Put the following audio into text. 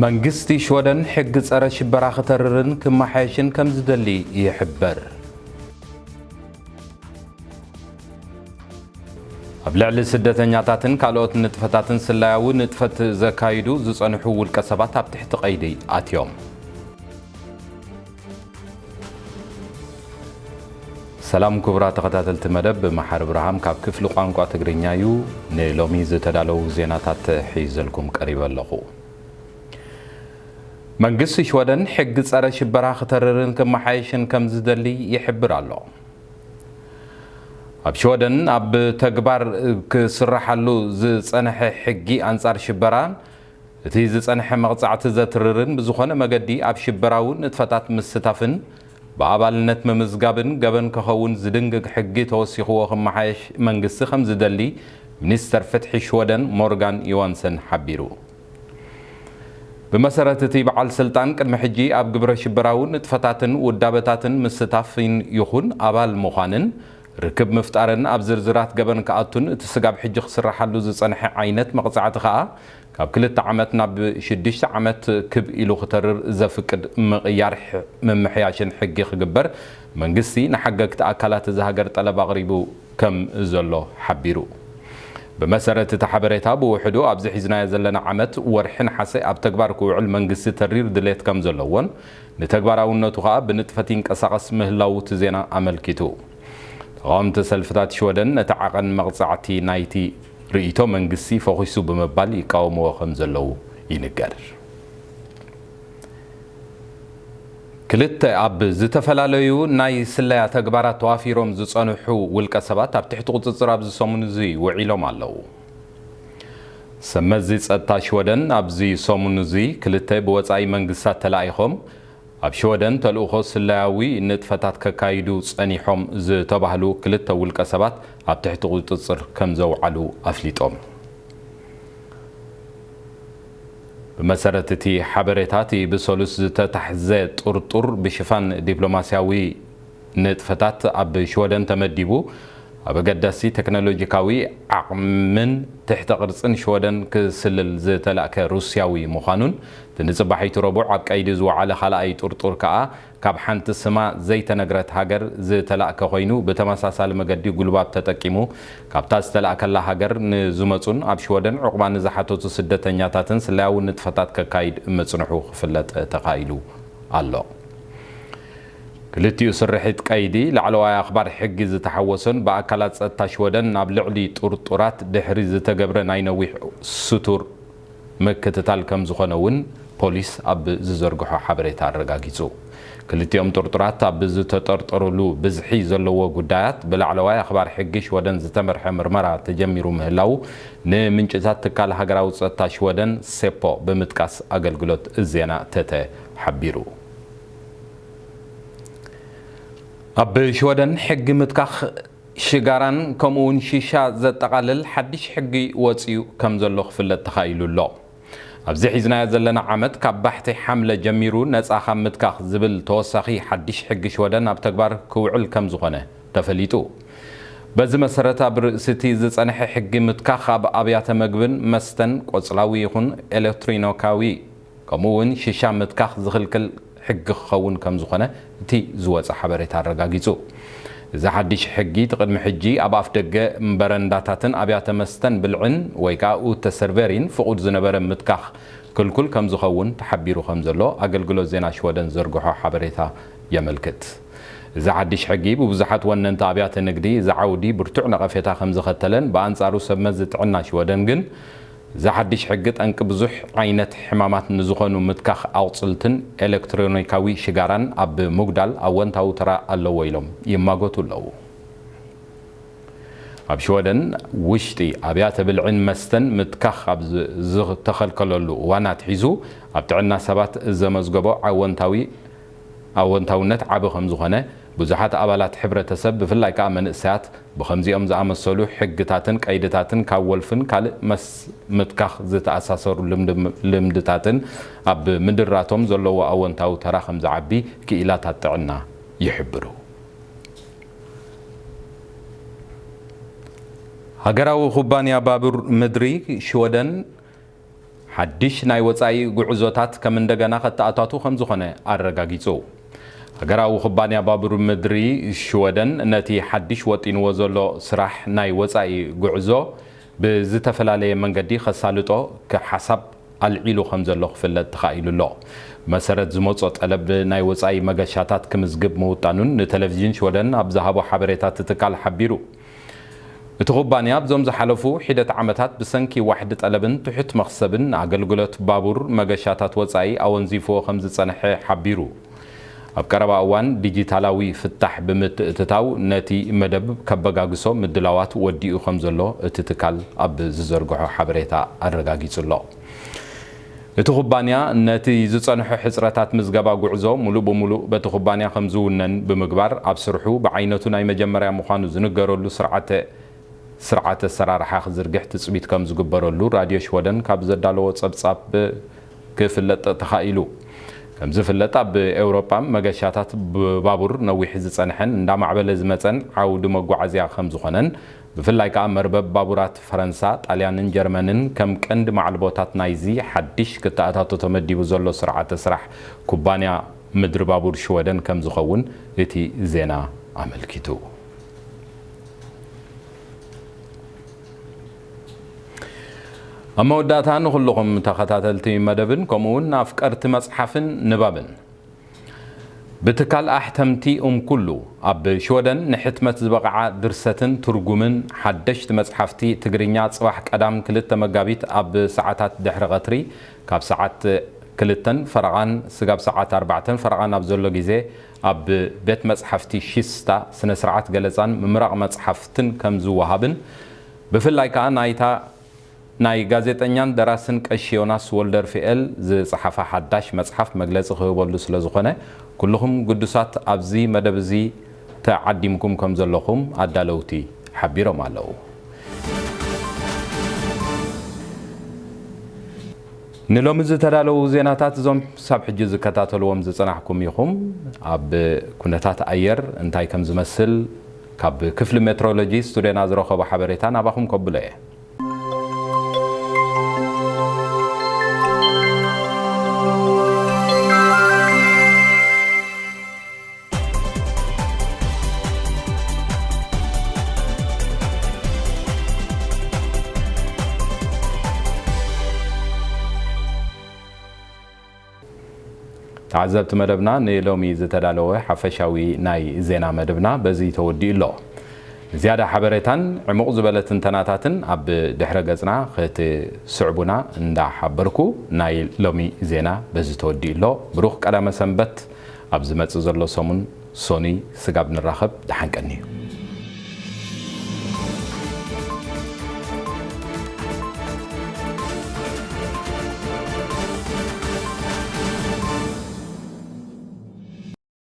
መንግስቲ ሽወደን ሕጊ ጸረ ሽበራ ክተርርን ክመሓየሽን ከም ዝደሊ ይሕበር። ኣብ ልዕሊ ስደተኛታትን ካልኦት ንጥፈታትን ስለያዊ ንጥፈት ዘካይዱ ዝጸንሑ ውልቀ ሰባት ኣብ ትሕቲ ቀይዲ ኣትዮም። ሰላም ክቡራት ተኸታተልቲ መደብ፣ መሓሪ ብርሃም ካብ ክፍሊ ቋንቋ ትግርኛ እዩ። ንሎሚ ዝተዳለዉ ዜናታት ሒዘልኩም ቀሪበ ኣለኹ። መንግስቲ ሽወደን ሕጊ ጸረ ሽበራ ክተርርን ክመሓየሽን ከም ዝደሊ ይሕብር ኣሎ። ኣብ ሽወደን ኣብ ተግባር ክስረሓሉ ዝጸንሐ ሕጊ ኣንጻር ሽበራን እቲ ዝጸንሐ መቕጻዕቲ ዘትርርን ብዝኾነ መገዲ ኣብ ሽበራዊ ንጥፈታት ምስታፍን ብኣባልነት ምምዝጋብን ገበን ክኸውን ዝድንግግ ሕጊ ተወሲኽዎ ክመሓየሽ መንግስቲ ከም ዝደሊ ሚኒስተር ፍትሒ ሽወደን ሞርጋን ዮሃንሰን ሓቢሩ። ብመሰረት እቲ በዓል ስልጣን፣ ቅድሚ ሕጂ ኣብ ግብረ ሽበራዊ ንጥፈታትን ውዳበታትን ምስታፍን ይኹን ኣባል ምዃንን ርክብ ምፍጣርን ኣብ ዝርዝራት ገበን ክኣቱን እቲ ስጋብ ሕጂ ክስረሓሉ ዝጸንሐ ዓይነት መቕጻዕቲ ከኣ ካብ ክልተ ዓመት ናብ ሽዱሽተ ዓመት ክብ ኢሉ ክተርር ዘፍቅድ ምቕያር ሕ-፣ ምምሕያሽን ሕጊ ክግበር መንግስቲ ንሓገግቲ ኣካላት እዛ ሃገር ጠለብ ኣቕሪቡ ከም ዘሎ ሓቢሩ። ብመሰረት እቲ ሓበሬታ፣ ብውሕዱ ኣብዚ ሒዝናዮ ዘለና ዓመት ወርሒ ነሓሰ ኣብ ተግባር ክውዕል መንግስቲ ተሪር ድሌት ከም ዘለዎን ንተግባራውነቱ ከኣ ብንጥፈት ይንቀሳቐስ ምህላዉ እቲ ዜና ኣመልኪቱ። ተቓወምቲ ሰልፍታት ሽወደን ነቲ ዓቐን መቕጻዕቲ ናይቲ ርእይቶ መንግስቲ ፈኺሱ ብምባል ይቃወምዎ ከም ዘለዉ ይንገር። ክልተ ኣብ ዝተፈላለዩ ናይ ስለያ ተግባራት ተዋፊሮም ዝጸንሑ ውልቀ ሰባት ኣብ ትሕቲ ቁጽጽር ኣብዚ ሰሙን እዚ ውዒሎም ኣለዉ። ሰመዚ ጸጥታ ሽወደን ኣብዚ ሰሙን እዚ ክልተ ብወጻኢ መንግስታት ተላኢኾም ኣብ ሽወደን ተልእኾ ስለያዊ ንጥፈታት ከካይዱ ጸኒሖም ዝተባህሉ ክልተ ውልቀ ሰባት ኣብ ትሕቲ ቁጽጽር ከም ዘውዓሉ ኣፍሊጦም። ብመሰረት እቲ ሓበሬታ፣ እቲ ብሰሉስ ዝተታሕዘ ጥርጡር ብሽፋን ዲፕሎማስያዊ ንጥፈታት ኣብ ሽወደን ተመዲቡ፣ ኣብ ኣገዳሲ ቴክኖሎጂካዊ ዓቕምን ትሕተ ቅርጽን ሽወደን ክስልል ዝተላእከ ሩስያዊ ምዃኑን፣ እቲ ንጽባሒቱ ረቡዕ ኣብ ቀይዲ ዝወዓለ ካልኣይ ጥርጡር ከኣ ካብ ሓንቲ ስማ ዘይተነግረት ሃገር ዝተላእከ ኮይኑ፣ ብተመሳሳሊ መገዲ ጉልባብ ተጠቂሙ ካብታ ዝተላእከላ ሃገር ንዝመጹን ኣብ ሽወደን ዑቕባ ንዝሓተቱ ስደተኛታትን ስለያዊ ንጥፈታት ከካይድ ምጽንሑ ክፍለጥ ተኻኢሉ ኣሎ። ክልቲኡ ስርሒት ቀይዲ፣ ላዕለዋይ ኣኽባር ሕጊ ዝተሓወሶን ብኣካላት ጸጥታ ሽወደን ናብ ልዕሊ ጥርጡራት ድሕሪ ዝተገብረ ናይ ነዊሕ ስቱር ምክትታል ከም ዝኾነ እውን ፖሊስ ኣብ ዝዘርግሖ ሓበሬታ ኣረጋጊጹ። ክልቲኦም ጥርጡራት ኣብ ዝተጠርጠሩሉ ብዝሒ ዘለዎ ጉዳያት ብላዕለዋይ ኣኽባር ሕጊ ሽወደን ዝተመርሐ ምርመራ ተጀሚሩ ምህላዉ ንምንጭታት ትካል ሃገራዊ ጸጥታ ሽወደን ሴፖ ብምጥቃስ ኣገልግሎት ዜና ተተ ሓቢሩ። ኣብ ሽወደን ሕጊ ምትካኽ ሽጋራን ከምኡውን ሺሻ ዘጠቓልል ሓድሽ ሕጊ ወጺኡ ከም ዘሎ ክፍለጥ ተኻኢሉ ኣሎ። ኣብዚ ሒዝናዮ ዘለና ዓመት ካብ ባሕቲ ሓምለ ጀሚሩ ነጻ ካብ ምትካኽ ዝብል ተወሳኺ ሓድሽ ሕጊ ሽወደን ኣብ ተግባር ክውዕል ከም ዝኾነ ተፈሊጡ። በዚ መሰረት ኣብ ርእሲ እቲ ዝጸንሐ ሕጊ ምትካኽ ኣብ ኣብያተ መግብን መስተን ቆጽላዊ ይኹን ኤሌክትሮኒካዊ ከምኡ እውን ሽሻ ምትካኽ ዝኽልክል ሕጊ ክኸውን ከም ዝኾነ እቲ ዝወጸ ሓበሬታ ኣረጋጊጹ። እዚ ሓድሽ ሕጊ እቲ ቅድሚ ሕጂ ኣብ ኣፍ ደገ በረንዳታትን ኣብያተ መስተን ብልዕን ወይ ከኣ ኡተ ሰርቨሪን ፍቑድ ዝነበረ ምትካኽ ክልኩል ከም ዝኸውን ተሓቢሩ ከም ዘሎ ኣገልግሎት ዜና ሽወደን ዘርግሖ ሓበሬታ የመልክት። እዚ ሓድሽ ሕጊ ብብዙሓት ወነንቲ ኣብያተ ንግዲ እዚ ዓውዲ ብርቱዕ ነቐፌታ ከም ዝኸተለን ብኣንጻሩ ሰብ መዚ ጥዕና ሽወደን ግን እዚ ሓድሽ ሕጊ ጠንቂ ብዙሕ ዓይነት ሕማማት ንዝኾኑ ምትካኽ ኣቑጽልትን ኤሌክትሮኒካዊ ሽጋራን ኣብ ምጉዳል ኣወንታዊ ተራ ኣለዎ ኢሎም ይማጎቱ ኣለዉ። ኣብ ሽወደን ውሽጢ ኣብያተ ብልዕን መስተን ምትካኽ ኣብ ዝ-፣ ዝተኸልከለሉ እዋን ኣትሒዙ ኣብ ጥዕና ሰባት ዘመዝገቦ ኣወንታዊ ኣወንታውነት ዓቢ ከም ዝኾነ ብዙሓት ኣባላት ሕብረተሰብ ብፍላይ ከኣ መንእሰያት ብኸምዚኦም ዝኣመሰሉ ሕግታትን ቀይድታትን ካብ ወልፍን ካልእ መስ-፣ ምትካኽ ዝተኣሳሰሩ ልምድ-፣ ልምድታትን ኣብ ምድራቶም ዘለዎ ኣወንታዊ ተራ ከም ዝዓቢ ክኢላታት ጥዕና ይሕብሩ። ሃገራዊ ኩባንያ ባቡር ምድሪ ሽወደን ሓድሽ ናይ ወጻኢ ጉዕዞታት ከም እንደገና ከተኣታቱ ከም ዝኾነ ኣረጋጊጹ። ሃገራዊ ኩባንያ ባቡር ምድሪ ሽወደን ነቲ ሓድሽ ወጢንዎ ዘሎ ስራሕ ናይ ወጻኢ ጉዕዞ ብዝተፈላለየ መንገዲ ከሳልጦ ክሓሳብ ኣልዒሉ ከም ዘሎ ክፍለጥ ተኻኢሉ ኣሎ። መሰረት ዝመጾ ጠለብ ናይ ወጻኢ መገሻታት ክምዝግብ ምውጣኑን ንቴሌቪዥን ሽወደን ኣብ ዝሃቦ ሓበሬታ እቲ ትካል ሓቢሩ። እቲ ኩባንያ ኣብዞም ዝሓለፉ ሒደት ዓመታት ብሰንኪ ዋሕዲ ጠለብን ትሑት መኽሰብን ኣገልግሎት ባቡር መገሻታት ወጻኢ ኣወንዚፍዎ ከም ዝጸንሐ ሓቢሩ። ኣብ ቀረባ እዋን ዲጂታላዊ ፍታሕ ብምትእትታው ነቲ መደብ ከበጋግሶ ምድላዋት ወዲኡ ከም ዘሎ እቲ ትካል ኣብ ዝዘርግሖ ሓበሬታ ኣረጋጊጹ ኣሎ። እቲ ኩባንያ ነቲ ዝጸንሖ ሕጽረታት ምዝገባ ጉዕዞ ሙሉእ ብሙሉእ በቲ ኩባንያ ከም ዝውነን ብምግባር፣ ኣብ ስርሑ ብዓይነቱ ናይ መጀመርያ ምዃኑ ዝንገረሉ ስርዓተ ስርዓተ ኣሰራርሓ ክዝርግሕ ትጽቢት ከም ዝግበረሉ ራድዮ ሽወደን ካብ ዘዳለዎ ጸብጻብ ክፍለጥ ተኻኢሉ። ከም ዝፍለጥ፣ ኣብ ኤውሮጳ መገሻታት ብባቡር ነዊሕ ዝጸንሐን እንዳማዕበለ ዝመጸን ዓውዲ መጓዓዝያ ከም ዝኾነን፣ ብፍላይ ከኣ መርበብ ባቡራት ፈረንሳ፣ ጣልያንን ጀርመንን ከም ቀንዲ ማዕልቦታት ናይዚ ሓድሽ ክተኣታቶ ተመዲቡ ዘሎ ስርዓተ ስራሕ ኩባንያ ምድሪ ባቡር ሽወደን ከም ዝኸውን እቲ ዜና ኣመልኪቱ። ኣብ መወዳእታ ንኹልኹም ተኸታተልቲ መደብን ከምኡ እውን ኣፍቀርቲ መጽሓፍን ንባብን ብትካል ኣሕተምቲ ኡም ኩሉ ኣብ ሽወደን ንሕትመት ዝበቕዓ ድርሰትን ትርጉምን ሓደሽቲ መጽሓፍቲ ትግርኛ ጽባሕ ቀዳም ክልተ መጋቢት ኣብ ሰዓታት ድሕሪ ቐትሪ ካብ ሰዓት ክልተን ፈረቓን ስጋብ ሰዓት ኣርባዕተን ፈረቓን ኣብ ዘሎ ግዜ ኣብ ቤት መጽሓፍቲ ሺስታ ስነ ስርዓት ገለጻን ምምራቕ መጽሓፍትን ከም ዝወሃብን ብፍላይ ከኣ ናይታ ናይ ጋዜጠኛን ደራስን ቀሺ ዮናስ ወልደርፍኤል ዝጸሓፋ ሓዳሽ መጽሓፍ መግለጺ ክህበሉ ስለ ዝኾነ፣ ኩልኹም ግዱሳት ኣብዚ መደብ እዚ ተዓዲምኩም ከም ዘለኹም ኣዳለውቲ ሓቢሮም ኣለዉ። ንሎሚ ዝተዳለዉ ዜናታት እዞም ሳብ ሕጂ ዝከታተልዎም ዝጸናሕኩም ኢኹም። ኣብ ኩነታት ኣየር እንታይ ከም ዝመስል ካብ ክፍሊ ሜትሮሎጂ ስቱድዮና ዝረኸቦ ሓበሬታ ናባኹም ከብሎ እየ። ተዓዘብቲ መደብና፣ ንሎሚ ዝተዳለወ ሓፈሻዊ ናይ ዜና መደብና በዚ ተወዲኡ ኣሎ። ዝያዳ ሓበሬታን ዕሙቕ ዝበለ ትንተናታትን ኣብ ድሕረ ገጽና ክትስዕቡና እንዳሓበርኩ፣ ናይ ሎሚ ዜና በዚ ተወዲኡ ኣሎ። ብሩኽ ቀዳመ ሰንበት። ኣብ ዝመጽእ ዘሎ ሰሙን ሶኑይ ስጋብ ንራኸብ፣ ደሓን ቀንዩ።